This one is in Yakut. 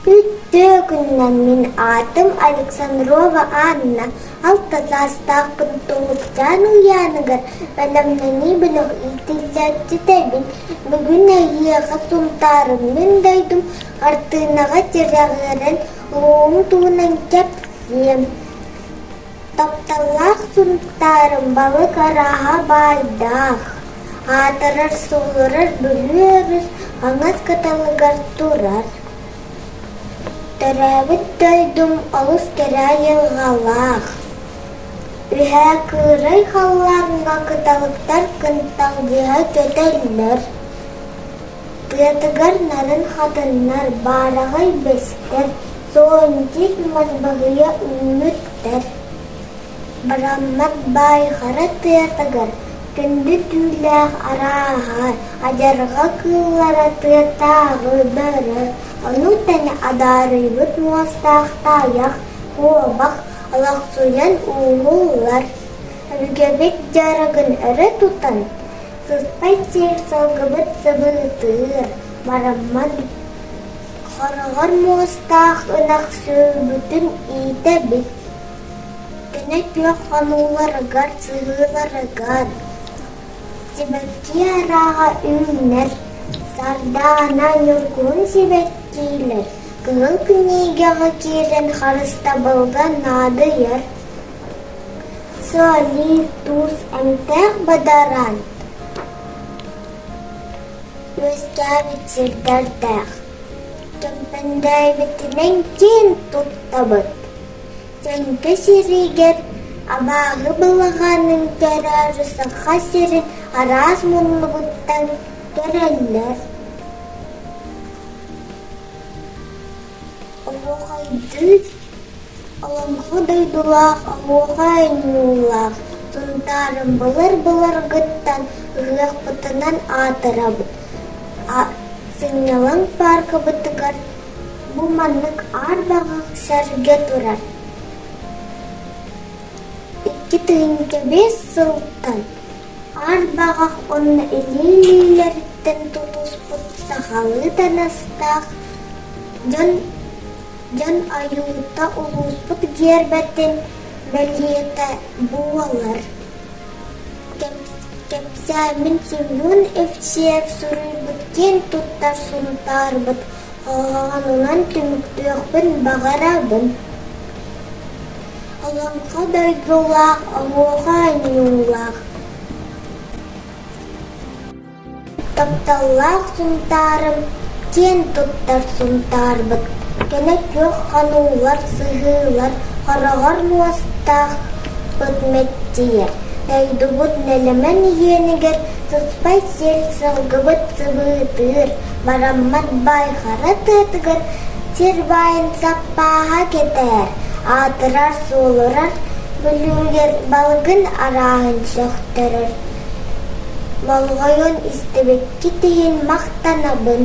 Үтүө күнүнэн мин аатым Александрова Анна, алта саастаахпын Туллукчаан уһуйааныгар бэлэмнэнии бөлөх иитиллээччитэбин. Бүгүн эһиэхэ Сунтаарым мин дойдум хартыынаҕа тирэҕирэн улууһум туһунан кэпсиэм. Тапталлаах Сунтаарым балык арааһа баайдаах, аатырар-суолурар Бүлүү өрүс хаҥас кытылыгар турар. Төрөөбүт дойдум олус кэрэ айылҕалаах, үһээ кыырай халлааҥҥа кыталыктар кынталдьыһа көтөллөр, тыатыгар нарын хатыҥнар, баараҕай бэстэр, суончик мас баһыйа үүммүттэр. Бараммат баай хара тыатыгар күндү түүлээх арааһа, адьырҕа кыыллара тыатааҕы бөрө, ону тэҥэ адаарыйбыт муостаах таайах, куобах олохсуйан ууһууллар. Өбүгэбит дьарыгын өрө тутан, сыспай сиэр сылгыбыт сыбыытыыр, бараммат хороҕор муостаах ынах сүөһүбүтүн иитэбит. Көнө күөх хонууларыгар, сыһыыларыгар сибэкки арааһа үүнэр, сардаана, ньургуһун сибэккилэр кыһыл кинигэҕэ киирэн харыстабылга наадыйар. Сыалыы, туус, эмтээх бадараан үөскээбит сирдэрдээх, Кэмпэндээйбитинэн киэн туттабыт. Тэҥкэ сиригэр абааһы балаҕанын көрөөрү Саха сирин араас муннугуттан көрөллөр. Оһуохайдыы Олоҥхо дойдулаах оһуохай оонньуулаах Сунтаарым былыр-былыргыттан ыһыахпытынан аатырабыт. Сынньалаҥ пааркабытыгар Бу маннык аар баҕах сэргэ турар. 2005 сылтан аар баҕах уонна илии-илиилэриттэн тутуспут сахалыы таҥастаах дьон дьон айуута улууспут гиэрбэтин бэлиэтэ буолар. Кэпсээммин Семен Евсеев суруйбут киэн туттар Сунтаарбыт Хоһоонунан түмүктүөхпүн баҕарабын. Олоҥхо дойдулаах, оһуоха оонньуулаах, тапталлаах Сунтаарым, киэн туттар Сунтаарбыт, көнө күөх хонуулар, сыһыылар, хороҕор муостаах ыт мэччийэр, дойдубут нэлэмэн иэнигэр сыспай сиэл сылгыбыт сыбыытыыр, бараммат баай хара тыатыгар сир баайын саппааһа кэтээр, аатырар-суолурар Бүлүүгэр балыгын арааһын сөхтөрөр. Болҕойон истибиккит иһин махтанабын.